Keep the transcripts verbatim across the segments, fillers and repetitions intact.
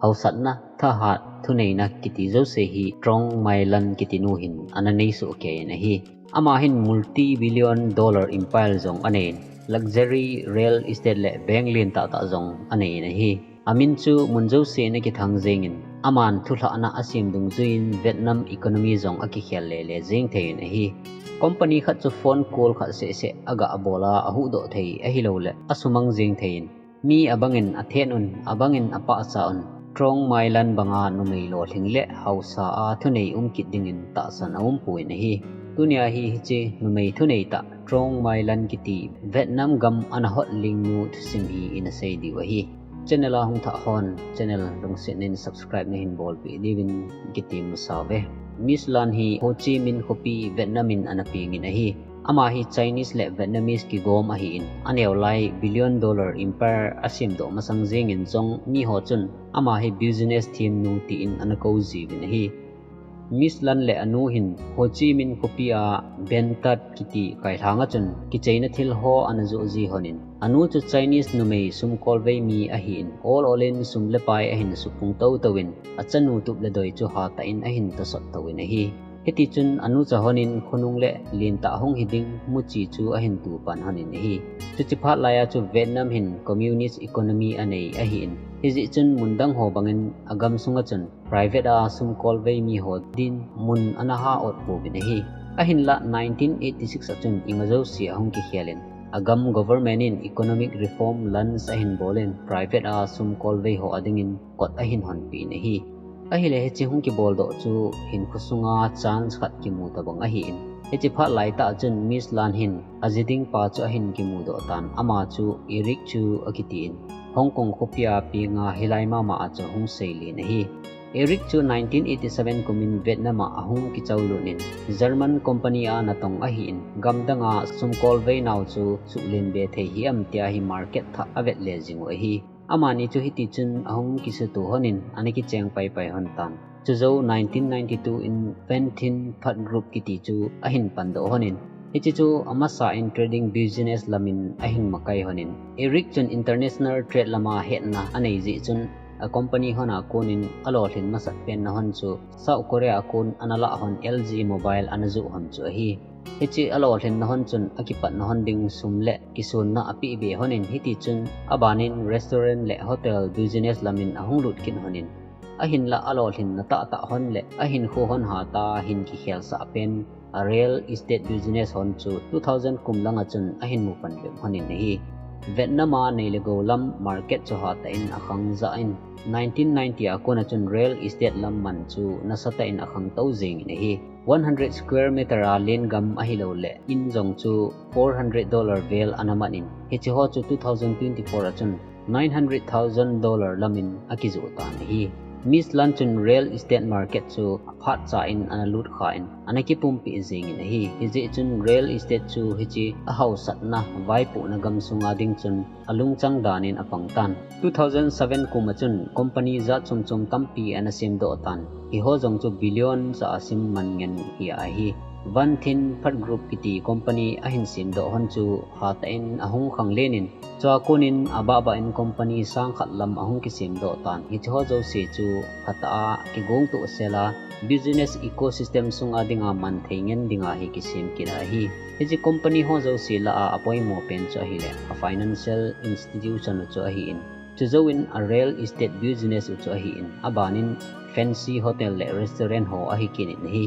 Hausatna, thahat, thuneina kiti jouse hi Trong Mai Lan kiti nu hin ana nei soh kei in ahi. Ama hin multi-billion dollar empire jong anei in, luxury real estate le bank lien tahtah jong anei in ahi. Amin chu mun jouse in akithang jeng in, aman thulhahna asem dungjuiyin Vietnam economy jong akikhel lele jeng thei in ahi. Company khat chu phone call khat sehseh aga bol a ahuhdoh thei ahilouleh asumang jeng thei in, mi abangin athen un, abangin apahcha un, Trong Mai Lan banga numei lolhing le hausa a thunei um kit dingin tahsan aumpoi in ahi. Tunia hi hiche numei thunei tah Trong Mai Lan kiti Vietnam gam ana hot lingnu thusim hi ina sei diu ahi. Channel a hung thah hon channel lungset in subscribe nahin bolpeh diuvin kitem masa uve. Miss Lan hi Ho Chi Minh khopi Vietnam in ana peng in ahi. Ama hi Chinese le Vietnamese kigom ahin, aneo lai billion dollar empire asemdoh masang jeng in jong miho chun ama hi business themnu tin ana kou jiuvin ahi. Miss Lan le anu hin Ho Chi Minh khopi a Ben Tat kiti kailhang a chun kicheina thil ho ana joh ji hon in, anu chu Chinese numei sumkolvei mi ahin, ol ol in sum le pai ahin supung toutou in, achanu tup le doi chu hatah in ahin tosot tou in ahi. Hitichun anu cha hon in khonung le lentah hung hiding muchi chu ahin tupan hon in ahi. Chuche phat lai a chu Vietnam hin communist economy anei ahin, hijeh chun mun dang ho bangin agam sunga chun private a sumkolvei miho din mun ana hah ot pouvin ahi. Ahinlah nineteen eighty-six a chun ima jouse ahung kikhel in, agam government in economic reform lunch ahin bol in, private a sumkolvei ho adingin kot ahin honpeh in ahi. Ahile hiche hung kiboldoh chu hinkho sunga chance khat kimu tobang ahin, hiche phat laitah chun Miss Lan hin aji ding pa chu ahin kimudoh tan, ama chu Eric chu akitin, Hong Kong khopia penga hilai mama a chu hung seilen ahi. Eric chu nineteen eighty-seven kumin Vietnam a ahung kichoulut in, German company a natong ahin, gamdanga sumkolvei nau chu suhlen be thei hih em tia hi market thah avet le jing u ahi. Amani chu hitichun ahung kisuto hon in, ana kicheng paipai hon tan. Chujou nineteen ninety-two in Van Thinh Phat Group kiti chu ahin pandoh hon in, hiche chu amasa in trading business lamin ahin makai hon in, Eric chun international trade lama hetna anei jeh chun, a company hon a konin alolhin masat penna hon chu South Korea a kon ana lah hon L G Mobile ana joh hon chu ahi. Hiche alolhinna hon chun akipatna hon ding sum le kisonna apeh be hon in, hitichun abanin restaurant le hotel business lamin ahung lut kit hon in, ahinlah alolhinna tahtah hon le ahinkho hon hatah a hin kikhelsah pen a real estate business hon chu two thousand kum langa chun ahin mupan bep hon in ahi. Vietnam a nei le gou lam market chu hatah in akhang jah in, nineteen ninety a kona chun real estate lam man chu nasatah in akhang tou jeng in ahi. One hundred square meter a lengam ahilouleh in jong chu four hundred dollar vel ana man in, hiche ho chu two thousand twenty-four a chun nine hundred thousand dollar lamin akijoh tan ahi. Miss Lan chun real estate market chu aphat cha in ana lut kha in, ana kipumpi jeng in ahi. Hijeh chun real estate chu hiche ahausatna vaipohna gamsunga ding chun alungchang dan in apang tan. Two thousand seven kum a chun company jat chom chom tampi ana semdoh tan. Hiho jong chu billion cha a sim man ngen hi ahi. Van Thinh Phat Group kiti company ahin semdoh hon chu hatah in ahung khanglen in, chua konin abahbah in company sang khat lam ahung kisemdoh tan. Hiche ho jouse chu phatah a kigong toh sel a business ecosystem sunga dinga manthei ngen dinga hi kisem kit ahi. Hiche company ho jouse lah a apoimo pen chu ahile a financial institution u chu ahin, chujouvin a real estate business u chu ahin, abanin fancy hotel le restaurant ho ahi kit in ahi.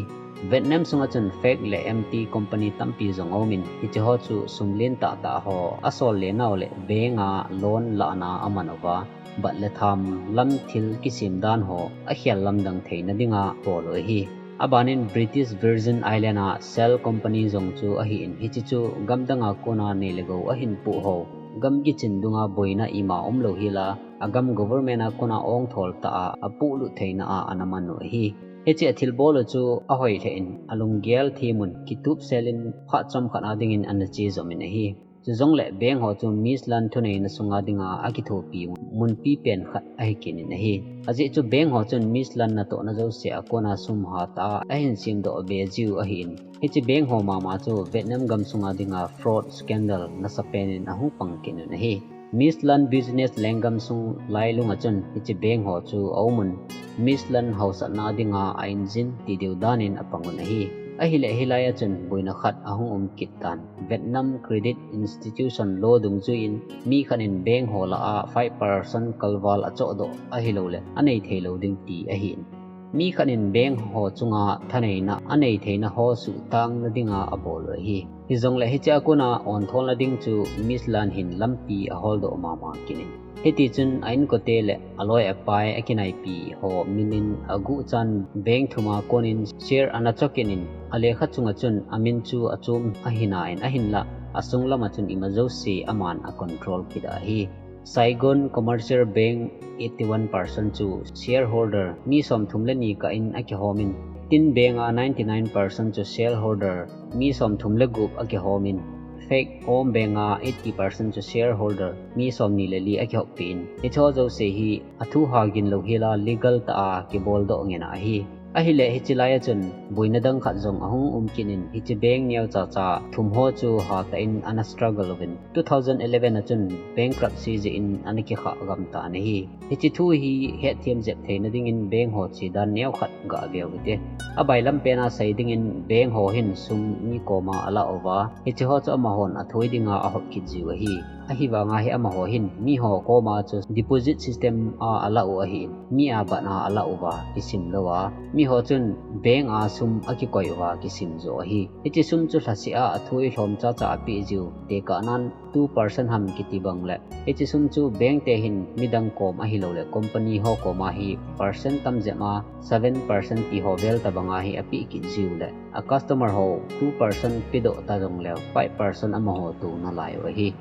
Vietnam sunga chun Fake le Empty company tampi jong aumin, hiche ho chu sum len tahtah ho asol le nau le bank a loan lahna aman uva, bat le tham lam thil kisem dan ho akhel lamdang theina dinga bol u ahi. Abanin British Virgin Island a Shell company jong chu ahin, hiche chu gamdang a kona nei le gou ahin poh ho, gam kichin dunga boina ima umlou hel a, agam government a kona ongthol tah a apohlut theina a ana man u ahi. Hiche athilbol u chu ahoi lheh in, alunggel them un, kitup sel in phat chomkhat a dingin ana che jom in ahi. Chujongle bank ho chu Miss Lan thuneina sunga dinga akithopi munpi pen khat ahi kit in ahi. Ajeh chu bank ho chun Miss Lan natohna jouse a kona sum hatah a ahin semdoh be jiu ahin, hiche bank ho mama chu Vietnam gam sunga dinga fraud scandal nasapen in ahung pang kit un ahi. Miss Lan business lenggam sung lailung a chun hiche bank ho chu aumun, Miss Lan hausatna dinga a engine ti diu danin apangun ahi. Ahileh hilai a chun boina khat ahung um kit tan. Vietnam Credit Institution law dungjuiyin mi khat in bank ho lah a five percent kalval achohdoh ahilouleh anei theilou ding ti ahin. Mi khat in bank ho chunga thaneina anei theina ho suhtangna dinga abol u ahi. Hijongleh hiche a kona ontholna ding chu Miss Lan hin lampi aholdoh mama kit in. Hitichun a inkote le aloi apai akinaipi ho minin aguhchan bank thum a konin share ana chokit in, alekha chunga chun amin chu achom ahina in ahinlah asunglam a chun ima jouse aman acontrol kit ahi. Saigon Commercial Bank eighty-one percent chu shareholder mi somthum le ni kah in akihomin, Tin Bank a ninety-nine percent chu shareholder mi somthum le gup akihomin, Fake Om Bank a eighty percent chu shareholder mi somni le li akihoppi in, hicheho jouse hi athu ha ginlou hela legal tah a kiboldoh ngen ahi. Ahileh hiche lai a chun boina dang khat jong ahung um kit in, hiche bank neocha cha thum ho chu hatah in ana struggle uvin, two thousand eleven a chun bankruptcy jeh in ana kikhah gam tan ahi. Hiche thu hi hetthem jep theina dingin bank ho chedan neokhat gah veu hite. Abailam pen a sei dingin bank ho hin sum mi koma alah uva, hicheho chu amahon athoi dinga ahop kit jiu ahi. Ahivanga hi amaho hin miho koma chu deposit system a alah u ahin, mi a bat a alah uva kisim lou a, miho chun bank a sum akikoi uva kisim jo ahi. Hiche sum chu lhaseh a athoi lhom chacha apeh jiu, tekahnan two percent ham kiti bang le, hiche sum chu bank te hin midang kom ahilouleh company ho koma hi percent tamjep a seven percent ti ho vel tobanga hi apeh kit jiu le, a customer ho two percent pedoh ta jongleh five percent amaho touna lai u ahi.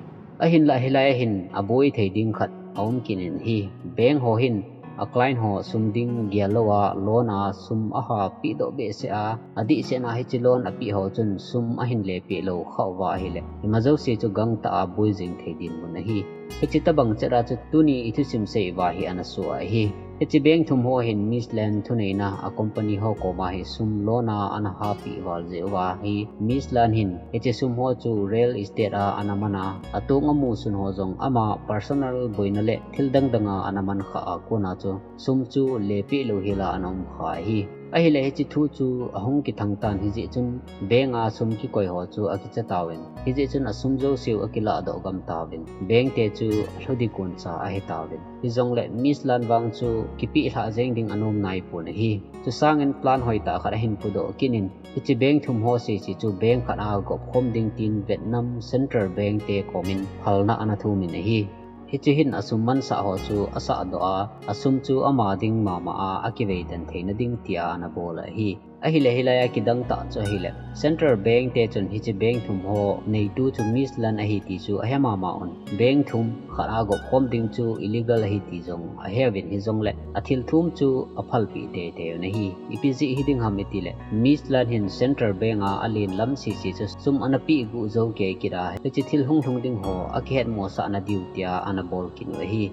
Ahinlah hilai a hin aboi thei ding khat aum kit in ahi. Bank ho hin a client ho sum ding gel lou a loan a sum aha pehdoh behseh a, adehset a hiche loan apeh ho chun sum ahin lepeh lou khah uva ahileh, ima jouse chu gangtah a boi jeng thei dinmun ahi. Hiche tobang chet a chu tuni ithusim sei uva hi ana soh ahi. Hiche bank thum ho hin Miss Lan thuneina a company ho koma hi sum loan a ana hapeh val jeh uva hi Miss Lan hin hiche sum ho chu real estate a ana man a, atong amusun ho jong ama personal boina le thil dangdang a ana man khah a kona chu sum chu lepeh lou hela ana um kha ahi. Ahileh hiche thu chu ahung kithang tan hijeh chun bank a sum kikoi ho chu akicha tauvin, hijeh chun asum jouseu akilahdoh gam tauvin, bank te chu alhudikon cha ahi tauvin. Hijongleh Miss Lan vang chu kipeh lhah jeng ding anom naipon ahi. Chusangin plan hoitah khat ahin pudoh kit in, hiche bank thum ho sese chu bank khat a gopkhom ding tin Vietnam Central Bank te komin phalna ana thumin ahi. Hiche hin asum mansah ho chu asahdoh a, asum chu ama ding mama a akiveidan theina ding tia ana bol ahi. Ahileh hilai a kidang tah chu ahileh, Central Bank te chun hiche bank thum ho neitu chu Miss Lan ahi ti chu ahe mama un. Bank thum khat a gopkhom ding chu illegal ahi ti jong aheuvin, hijongleh athil thum chu aphalpeh teitei un ahi. Ipi jeh hiding ham itileh, Miss Lan hin Central Bank a alen lam sese chu sum ana peh guh jou kei kit a, hiche thil hunglhung ding ho akihetmosahna diu tia ana bol kit u ahi.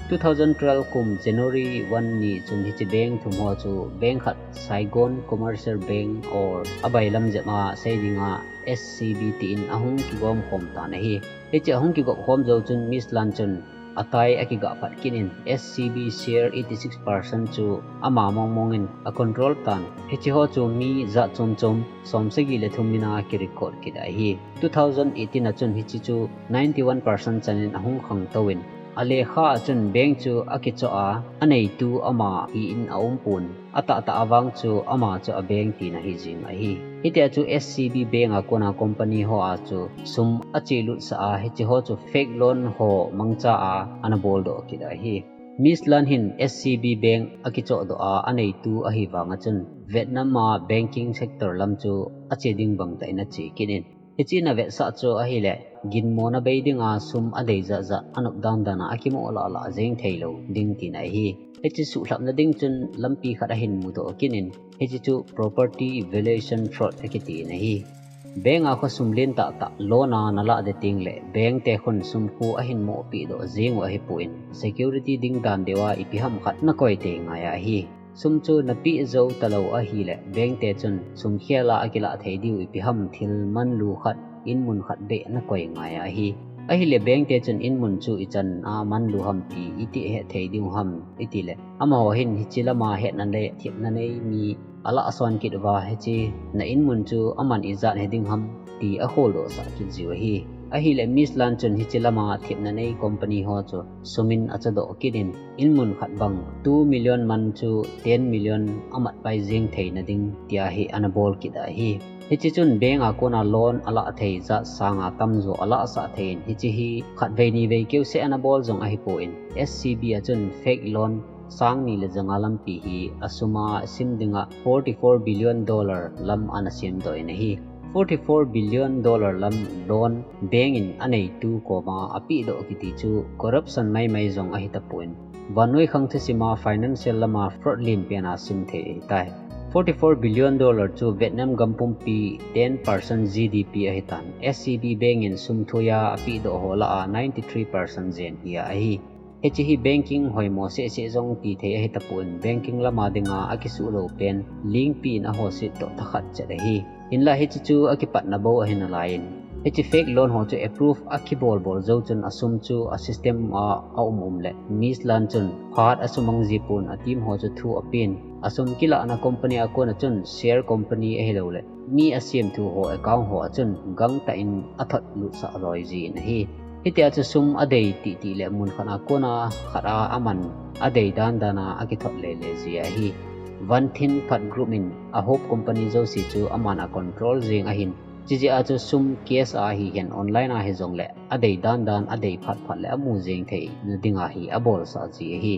Two thousand twelve kum January one ni chun hiche bank thum ho chu bank khat Saigon Commercial Bank or abailam jep a sei dinga S C B tin ahung kigom khom tan ahi. Hiche ahung kigop khom jou chun Miss Lan chun atai akigah phat kit in S C B share eighty six percent chu ama mongmong in acontrol tan. Hiche ho chu mi jat chom chom somsagi le thum mina kirecord kit ahi. Two thousand eighteen a chun hiche chu ninety one percent chanin ahung khangtou in, alekha a chun bank chu akichoh a, aneitu ama hi in aumpon, atahtah a vang chu ama chu a bank tina hijing ahi. Hitia chu S C B Bank a kona company ho a chu sum achelutsah a, hiche ho chu fake loan ho mangcha a ana boldoh kit ahi. Miss Lan hin S C B Bank akichohdoh a, aneitu ahivanga chun Vietnam a banking sector lam chu ache ding bangtah in ache kit in, hiche in avetsah chu ahileh, ginmona bei dinga sum adei jatjat anop dandan a akimoh lahlah jeng theilou ding tina ahi. Hiche suhlhapna ding chun lampi khat ahin mudoh kit in, hiche chu property valuation fraud akitin ahi. Bank a khosum lentah tah loan a nalah ding tengleh bank te khun sum khu ahin mohpehdoh jeng u ahipon, security ding dan deuva ipi ham khat nakoi tei ngai ahi. Sum chu napeh jou talou ahileh bank te chun sum khel a akilah thei diu ipi ham thil manlu khat, inmun khat beh nakoi ngai ahi. Ahile bank te chun in mun chu ichan a manlu ham ti iti hethei diu ham itile, amaho hin hiche lama hetna le themna nei mi alahson kit uva, hiche na in mun chu aman ijat he ding ham ti aholdohsah kit jiu ahi. Ahile Miss Lan chun hiche lama themna nei company ho chu sum in achadoh kit in, in mun khat bang two million man chu ten million amat pai jeng theina ding tia hi ana bol kit ahi. Hiche chun bank a kona loan alah thei jat sanga tamjo alahsah thei in, hiche hi khatvei nivei keuseh ana bol jong ahipon, S C B a chun fake loan sang ni le janga lampi hi asum a sim dinga forty-four billion dollar lam ana semdoh in ahi. Forty-four billion dollar lam loan bank in aneitu koma apehdoh kiti chu corruption maimai jong ahitapon, vannoi khang thusima financial lama fraud lenpen a sim thei ahitai. Forty-four billion dollar chu Vietnam gam pumpi ten percent G D P ahitan, S C B bank in sum thoiya apehdoh ho lah a ninety-three percent jen hi ahi. Hiche hi banking hoimo sehseh jong ti thei ahitapon, banking lama dinga akisuhlou pen lingpi in ahoset toh thakhat chet ahi. Hinla hiche chu akipatna bou ahi nalaiyin, hiche fake loan ho chu approve akibol bol jou chun asum chu a system a aum um le Miss Lan chun phat asumang jipon, a team ho chu thu apen, asum kilahna company a kona chun share company ahiloule mi asemthu ho account ho a chun gangtah in athot lutsah loi jin ahi. Hitia chu sum adei tihtih le mun khat a kona khat a aman adei dandan a akithot lele ji ahi. Van Thin Phat Group in a Hope Company jouse chu aman a control jeng ahin, chujeh a chu sum cash a hihen online a hijongle adei dandan, adei phatphat le amu jeng theina dinga hi abolsah ji ahi.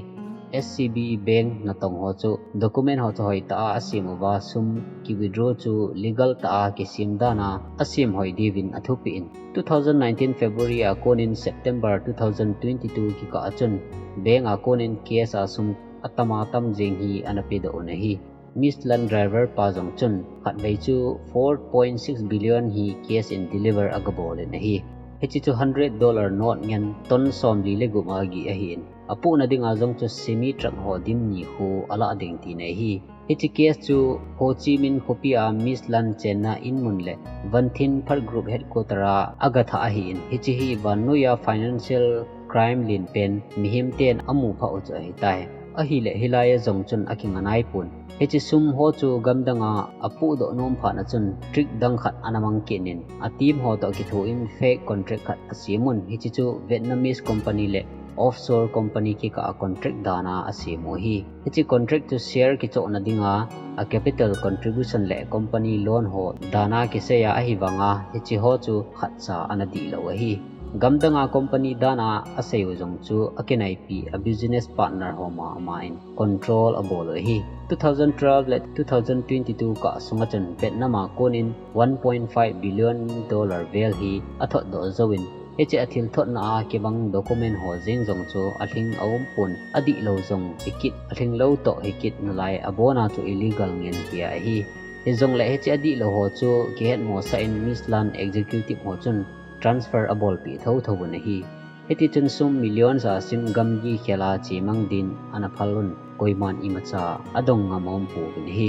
S C B bank natong ho chu document ho chu hoitah a asem uva, sum kiwithdraw chu legal tah a kisem dan a asem hoi diuvin athupeh in, two thousand nineteen February a konin September two thousand twenty-two kikah a chun bank a konin cash a sum atama tam jeng hi ana pedoh un ahi. Miss Lan driver pa jong chun khatvei chu four point six billion hi cash in deliver agabol in ahi. Hiche chu hundred dollar note ngen ton somli le gup a gih ahin, apohna dinga jong chu semi truck ho dim ni khu alah ding tina ahi. Hiche cash chu Ho Chi Minh khopi a Miss Lan chenna in mun le Van Thin Phat Group headquarter a agathah ahin, hiche hi vannoiya financial crime lenpen mihem ten amuphah u chu ahitai. Ahile hilaiya jong chun akinga naipon, hiche sum ho chu gamdanga apohdoh nom phatna chun trick dang khat ana mang kit in, a team ho toh kithoin fake contract khat asem un, hiche chu Vietnamese company le offshore company kikah a contract dan a asem u ahi. Hiche contract chu share kichohna dinga a capital contribution le company loan ho dan a kisei a, ahivanga hiche ho chu khatcha ana dihlou ahi. Gamdanga company dan a asei u jong chu akinaipi a business partner ho mama in control abol u ahi. Two thousand twelve le two thousand twenty-two kah sunga chun Vietnam a konin one point five billion dollar vel hi athotdoh jouvin, hiche a thilthotna a kibang document ho jeng jong chu alhing aumpon, adihlou jong hikit, alhinglou toh hikit nalai, abona chu illegal ngen tia ahi. Hijongle hiche adihlou ho chu kihetmosah in Miss Lan executive ho chun transfer abolpeh thotho un ahi. Hitichun sum millions a sim gamgi khela chemang din ana phal un, koiman imacha adong ngam aumpouvin ahi.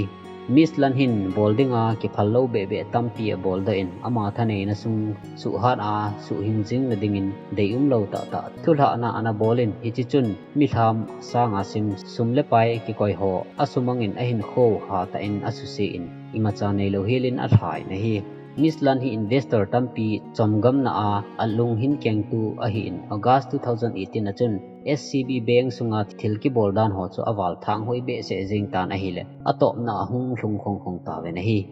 Miss Lan hin bol dinga kiphallou behbeh tampi aboldoh in, ama thaneina sung suhhat a suhhing jing nadingin deiumlou tahtah thulhahna ana bol in, hitichun milham sanga sim sum le pai kikoi ho asumangin ahinkhou hatah in asuse in, imacha neilou helin alha in ahi. Miss Lan hi investor tampi chomgamna a alunghin kengtu ahin, August two thousand eighteen a chun S C B bank sunga thil kibol dan ho chu aval thang hoi behseh jeng tan ahile, atopna ahung lhung khongkhong tauvin ahi.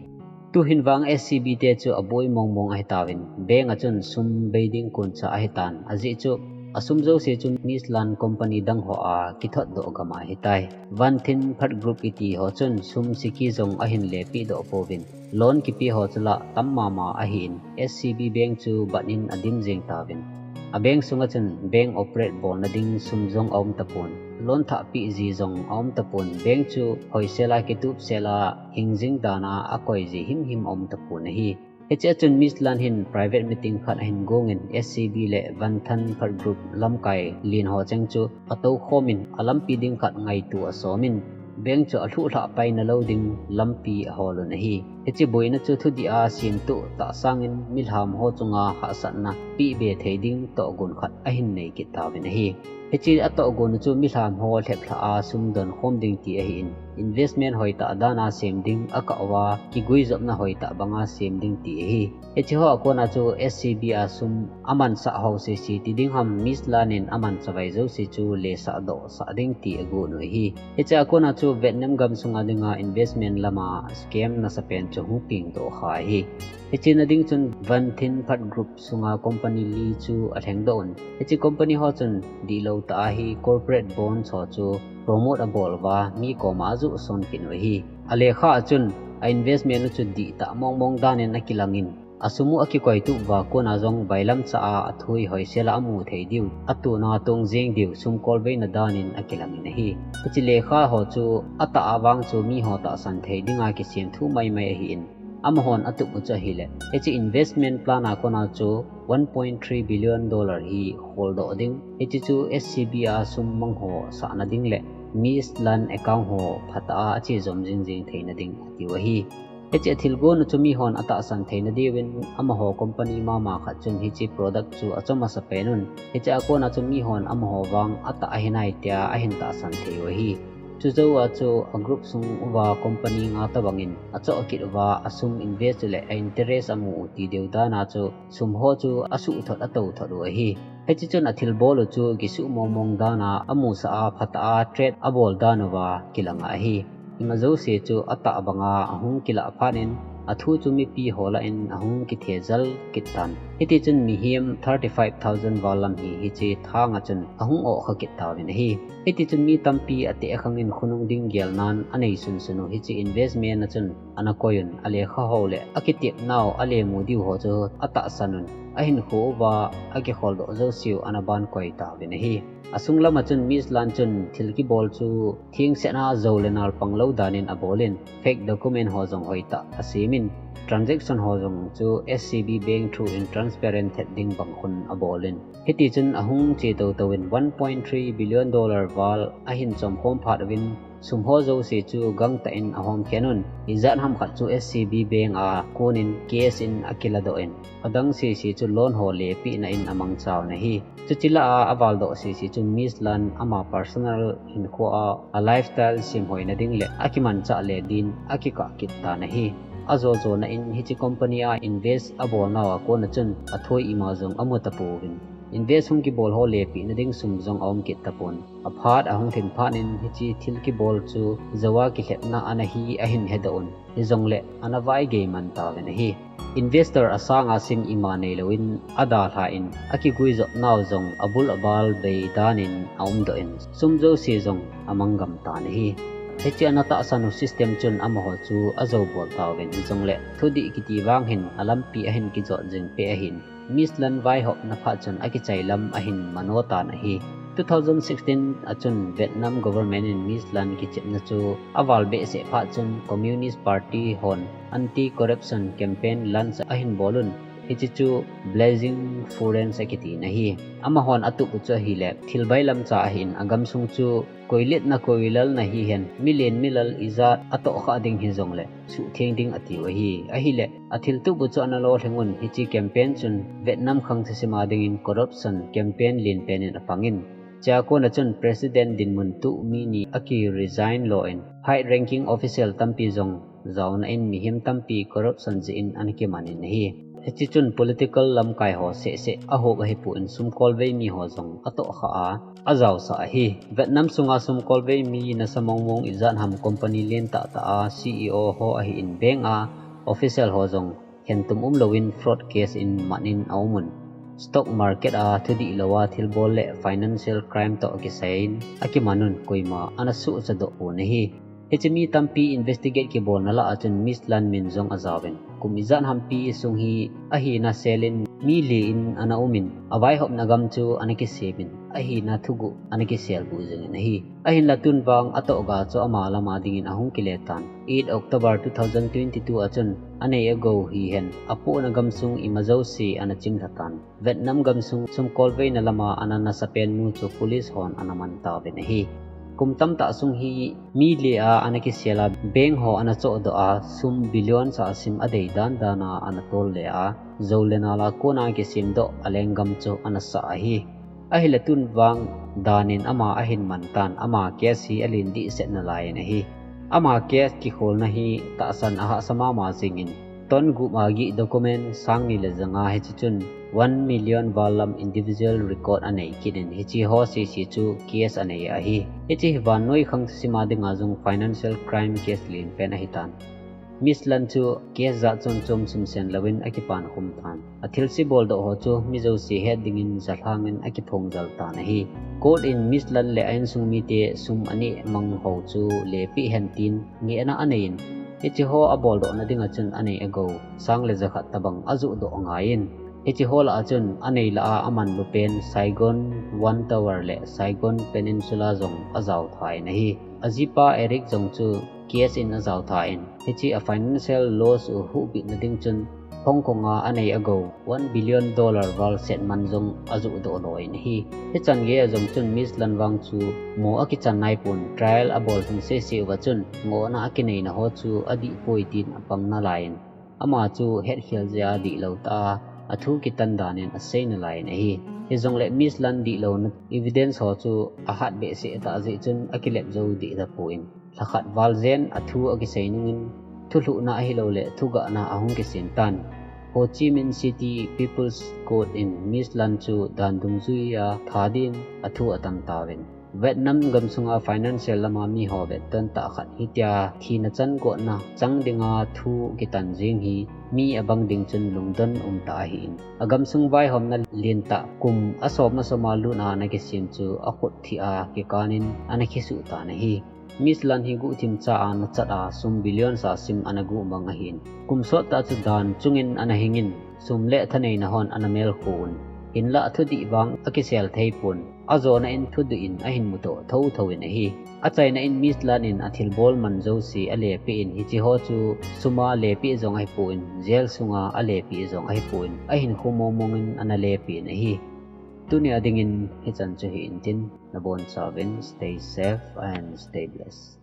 Tuhin vang S C B te chu aboi mongmong ahitauvin, bank a chun sum bei ding koncha ahitan, ajeh chu asum jouse chu Miss Lan company dang ho a kithotdoh gam a ahitai. Van Thin Phat Group kiti ho chun sum siki jong ahin lepehdoh pouvin, loan kipe ho chu lah tam mama ahin, S C B bank chu bat in adim jeng tauvin. A bank sunga chun bank operate bolna ding sum jong aumtapon, loan thahpeh ji jong aumtapon, bank chu hoisela kitupsela hingjing dan a akoi ji himhim aumtapon ahi. Hichea chun Miss Lan hin private meeting khat ahin gongin S C B le Van Thin Phat Group lamkai len ho cheng chu atoukhom in, alampi ding khat ngaito asom in, bank chu alhuh lhah pai nalou ding lampi ahol un ahi. Hiche boina chu thudih a semtuh tah sangin milham ho chunga hahsatna peh be thei ding tohgon khat ahin nei kit tauvin ahi. Hiche atohgon u chu milham ho lhep lhah a sum don khom ding ti ahin, investment hoitah dan a sem ding akah uva, kiguijopna hoitah banga sem ding ti ahi. Hiche ho a kona chu S C B a sum amansah ho sese ti ding ham, Miss Lan in amansa vai jouse chu lesah dohsah ding ti agon u ahi. Hiche a kona chu Vietnam gam sunga dinga investment lama scam nasapen chu hung peng doh kha ahi. Hiche na ding chun Van Thien Phat Group sunga company li chu alheng doh un. Hiche company ho chun dihlou tah a hi corporate bonds ho chu promote abol uva mi koma ajoh son kit u ahi. Alekha a chun a investment u chu dihtah mong mong dan in akilang in, asum u akikoi tup uva kona jong bailam cha a athoi hoisel a amu thei diu, atona tong jeng diu sum kolveina dan in akilang in ahi. Hiche lekha ho chu atah a vang chu mi ho tahsan thei dinga kisem thu mai mai ahin, amahon atup u chu ahile, hiche investment plan a kona chu one point three billion dollar hi kholdoh ding, hiche chu S C B a sum mang ho sahna ding le Miss Lan account ho phatah a ache jom jing jing theina ding atiu ahi. Hiche athilgon u chu mihon atahsan theina diuvin amaho company mama khat chun hiche product chu achom asapen un, hiche a kona chu mihon amaho vang atah ahi nai tia ahin tahsan thei u ahi. Chujou a chu a group sung uva company nga tobangin achoh kit uva asum invest u le a interest amu u ti deu dan a chu sum ho chu asuhthot atou thot u ahi. Hiche chun athilbol u chu kisuh mong mong dan a amusah a phatah a trade abol dan uva kilang ahi. Ima jouse chu atah banga ahung kilah phat in athu chu mipi ho lah in ahung kithejal kit tan. Hiti chun mihem thirty five thousand val lam hi hiche thang a chun ahung oh kha kit tauvin ahi. Hiti chun mi tampi ateh khang in khonung ding gel nan anei sunsun u hiche investment a chun ana koi un, alekha ho le akitep nau alemu diu ho chu atahsan un, ahinkho uva akikholdoh jouse u ana ban koi tauvin ahi. Asung lam a chun Miss Lan chun thil kibol chu thengset a jou le nal pang lou dan in abol in, fake document ho jong hoitah asem in, transaction ho jong chu S C B bank through in transparent thet ding bang khun abol in, hiti chun ahung che tou tou in one point three billion dollar val ahin chom khom phat uvin, sum ho jouse chu gangtah in ahom khen un, ijat ham khat chu S C B bank a kon in case in akiladoh in, adang sese chu loan ho lepeh na in amangcha un ahi. Chuche lah a avaldoh sese chu Miss Lan ama personal hinkho a, a lifestyle semhoina ding le akimanchah le din akikah kit tan ahi. Ajo jo na in hiche company a invest abol nau a kona chun athoi ima jong amu tapouvin, invest hung kibol ho lepeh na ding sum jong aum kit tapon. Aphat ahung lhin phat in hiche thil kibol chu jou a kilhepna ana hi ahin hedoh un, hijongle ana vaigei man tauvin ahi. Investor asang a sim ima neilou in adalha in akiguijop nau jong abul abal bei dan in aumdoh in, sum jouse jong amang gam tan ahi. Hiche ana tahsan u system chun amaho chu ajou bol tauvin, hijongle thudih kiti vang hin alampi ahin kijot jing peh ahin, Miss Lan vaihopna phat chun akichai lam ahin mano tan ahi. Two thousand sixteen a chun Vietnam government in Miss Lan kichepna chu aval behseh phat chun Communist Party hon anti-corruption campaign launch ahin bol un, hiche chu Blazing Furnace akiti in ahi. Amahon atup u chu ahile, thil bailam cha ahin, agamsung chu koiletna koilalna hihen, milen milal ijat atohkhah ding hijongle suhtheng ding atiu ahi. Ahile, athil tup u chu ana lolhing un, hiche campaign chun Vietnam khang thusima dingin corruption campaign lenpen in apang in, chua kona chun President dinmun tuh mi ni aki resign lo in, high ranking official tampi jong jaona in, mihem tampi corruption jeh in ana kiman in ahi. Hiche chun political lamkai ho seh seh ahop ahipon, sum kolvei mi ho jong atohkhah a, ajaosah ahi. Vietnam sunga sum kolvei mi nasa mong mong ijat ham company len tah tah a C E O ho ahin, bank a official ho jong khentum umlou in fraud case in mat in aum un, stock market a thudihlou a thilbol le financial crime toh kisai in akiman un, koima ana suhchadoh pon ahi. Hiche mi tampi investigate kibolna lah a chun Miss Lan min jong ajaovin, kum ijat hampi sung hi ahina sel in mi li in ana um in, avaihopna gam chu ana kisem in, ahina thuguh ana kiselguh jing in ahi. Ahinla tun vang atohga chu ama lama dingin ahung kile tan. Eight October two thousand twenty-two a chun anei agou hihen, apohna gamsung ima jouse ana chimlha tan. Vietnam gamsung sum kolveina lama ana nasapen nu chu police hon ana man tauvin ahi. Kum tamtah sung hi mi le a ana kisel a, bank ho ana chohdoh a, sum billion sa sim adei dan dan a ana tol le a, jou le nal a kona kisem doh a lenggam chu ana sah ahi. Ahile tun vang dan in ama ahin man tan, ama case hi alen dehset nalai in ahi. Ama case kikholna hi tahsan ahahsa mama jing in, ton gup a gih document sang ni le janga hiche chun one million val lam individual record anei kit in, hiche ho sese chu case anei ahi. Hiche hi vannoi khang thusim a dinga jong financial crime case len pen ahi tan. Miss Lan chu case jat chom chom simsen louvin akipan khum tan. Athilse boldoh ho chu mi jouse het dingin jalhang in akiphong jal tan ahi. Court in Miss Lan le a insung mite sum aneh mang ho chu lepeh hen tin ngehna anei in, hiche ho aboldohna dinga chun anei agou sang le jakhat tobang ajohdoh ngai in, hiche ho lah a chun anei lah a amanlu pen Saigon One Tower le Saigon Peninsula jong ajao tha in ahi. Ajipa Eric jong chu case in ajao tha in, hiche a financial loss u huhbitna ding chun Hong Kong a anei agou one billion dollar val set man jong ajohdoh lo in ahi. Hichan gei a jong chun Miss Lan vang chu mo akichan naipon, trial abol lhung sese uva chun ngohna akineina ho chu adihpoi tin apang nalai in, ama chu hetkhel jeh a dihlou tah a athu kitan dan in asei nalai in ahi. Hijongle Miss Lan dihlouna evidence ho chu ahat behseh tah jeh chun akilep jou deh tapon, lhakhat val jen athu akisei nungin, thulhuhna ahiloule thugahna ahung kisem tan. Ho Chi Minh City People's Court in Miss Lan chu dan dungjui a tha din athu atan tauvin, Vietnam gamsunga financial lama miho vetton tah khat hitia thina chan gotna chang dinga thu kitan jeng hi mi abang ding chun lungdon umtah ahin, agamsung vaihomna lentah kum asom asom a lut a ana kisem chu akhut thih a kikan in ana kisuh tan ahi. Miss Lan hi guhthim cha a anachat a, sum billion sa sim ana guh mang ahin, kum sottah chu dan chungin ana hingin, sum le thaneina hon ana melkhu un, hinlah thudih vang akisel theipon, ajona in thuduh in ahin mudoh thotho in ahi. Achaina in Miss Lan in athilbol man jouse alepeh in, hiche ho chu sum a lepeh jong ahipon, jail sunga alepeh jong ahipon, ahinkho mongmong in ana lepeh in ahi. Tunia dingin hichan chu hi intin, nabonchauvin stay safe and stay blessed.